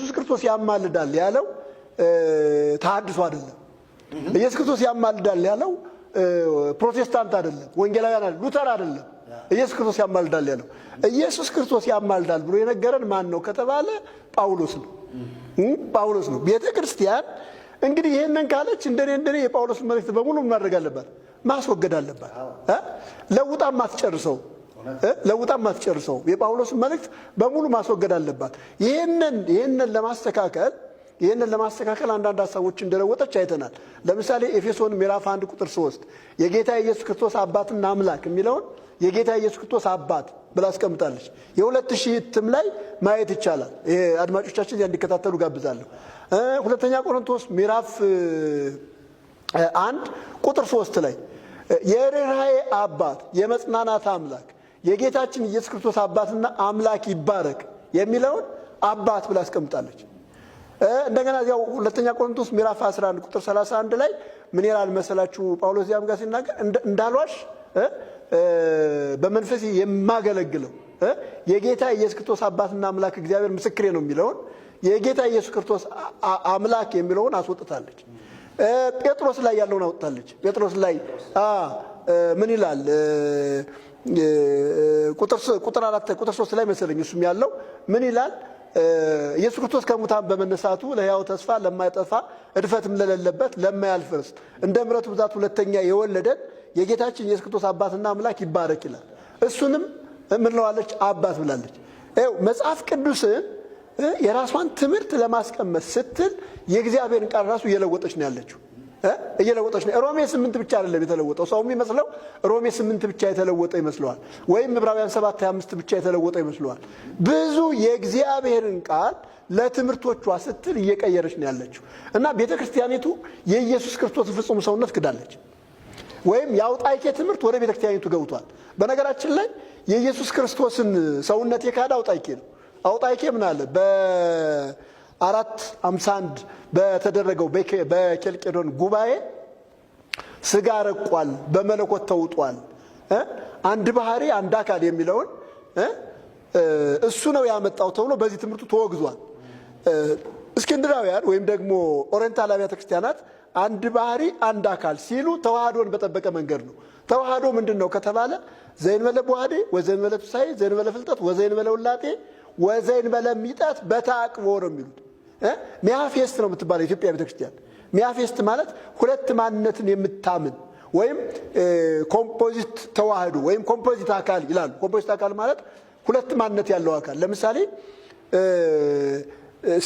ኢየሱስ ክርስቶስ ያማልዳል ያለው ተሐድሶ አይደለም። ኢየሱስ ክርስቶስ ያማልዳል ያለው ፕሮቴስታንት አይደለም፣ ወንጌላውያን አይደለም፣ ሉተር አይደለም። ኢየሱስ ክርስቶስ ያማልዳል ያለው፣ ኢየሱስ ክርስቶስ ያማልዳል ብሎ የነገረን ማን ነው ከተባለ ጳውሎስ ነው። ጳውሎስ ነው። ቤተ ክርስቲያን እንግዲህ ይህንን ካለች እንደኔ የጳውሎስ መልእክት በሙሉ ማድረግ አለባት፣ ማስወገድ አለባት። ለውጣም አትጨርሰው፣ ለውጣም አትጨርሰው። የጳውሎስን መልእክት በሙሉ ማስወገድ አለባት። ይህንን ለማስተካከል አንዳንድ ሀሳቦች እንደለወጠች አይተናል። ለምሳሌ ኤፌሶን ምዕራፍ 1 ቁጥር 3 የጌታ ኢየሱስ ክርስቶስ አባትና አምላክ የሚለውን የጌታ ኢየሱስ ክርስቶስ አባት ብላ አስቀምጣለች። የ2000 እትም ላይ ማየት ይቻላል። ይሄ አድማጮቻችን እንዲከታተሉ ጋብዛለሁ። ሁለተኛ ቆሮንቶስ ምዕራፍ 1 ቁጥር 3 ላይ የርኅራኄ አባት የመጽናናት አምላክ የጌታችን ኢየሱስ ክርስቶስ አባትና አምላክ ይባረክ የሚለውን አባት ብላ አስቀምጣለች። እንደገና እዚያው ሁለተኛ ቆሮንቶስ ምዕራፍ 11 ቁጥር 31 ላይ ምን ይላል መሰላችሁ? ጳውሎስ እዚያም ጋር ሲናገር እንዳልዋሽ በመንፈስ የማገለግለው የጌታ ኢየሱስ ክርስቶስ አባትና አምላክ እግዚአብሔር ምስክሬ ነው የሚለውን የጌታ ኢየሱስ ክርስቶስ አምላክ የሚለውን አስወጥታለች። ጴጥሮስ ላይ ያለውን አወጥታለች። ጴጥሮስ ላይ ምን ይላል? ቁጥር 4፣ ቁጥር 3 ላይ መሰለኝ እሱም ያለው ምን ይላል? ኢየሱስ ክርስቶስ ከሙታን በመነሳቱ ለሕያው ተስፋ፣ ለማይጠፋ፣ እድፈትም ለሌለበት ለማያልፍ ርስት እንደ ምሕረቱ ብዛት ሁለተኛ የወለደን የጌታችን ኢየሱስ ክርስቶስ አባትና አምላክ ይባረክ ይላል። እሱንም ምን ብላለች? አባት ብላለች። ይኸው መጽሐፍ ቅዱስን የራሷን ትምህርት ለማስቀመጥ ስትል የእግዚአብሔርን ቃል ራሱ እየለወጠች ነው ያለችው፣ እየለወጠች ነው። ሮሜ 8 ብቻ አይደለም የተለወጠው። ሰው የሚመስለው ሮሜ 8 ብቻ የተለወጠ ይመስለዋል፣ ወይም ዕብራውያን 7 25 ብቻ የተለወጠ ይመስለዋል። ብዙ የእግዚአብሔርን ቃል ለትምህርቶቿ ስትል እየቀየረች ነው ያለችው እና ቤተ ክርስቲያኒቱ የኢየሱስ ክርስቶስ ፍጹም ሰውነት ክዳለች። ወይም የአውጣይኬ ትምህርት ወደ ቤተ ክርስቲያኒቱ ገብቷል። በነገራችን ላይ የኢየሱስ ክርስቶስን ሰውነት የካደ አውጣይኬ ነው። አውጣይኬ ምን አለ? በ451 በተደረገው በኬልቄዶን ጉባኤ ስጋ ረቋል፣ በመለኮት ተውጧል፣ አንድ ባህሪ አንድ አካል የሚለውን እሱ ነው ያመጣው ተብሎ በዚህ ትምህርቱ ተወግዟል። እስክንድራውያን ወይም ደግሞ ኦሪየንታል አብያተ ክርስቲያናት አንድ ባህሪ አንድ አካል ሲሉ ተዋህዶን በጠበቀ መንገድ ነው። ተዋህዶ ምንድን ነው ከተባለ ዘእንበለ ቡሃዴ ወዘእንበለ ቱሳኤ ዘእንበለ ፍልጠት ወዘእንበለ ውላጤ ወዘእንበለ ሚጠት በተአቅቦ ነው የሚሉት። ሚያፌስት ነው የምትባለው የኢትዮጵያ ቤተክርስቲያን። ሚያፌስት ማለት ሁለት ማንነትን የምታምን ወይም composite ተዋህዶ ወይም composite አካል ይላሉ። Composite አካል ማለት ሁለት ማንነት ያለው አካል። ለምሳሌ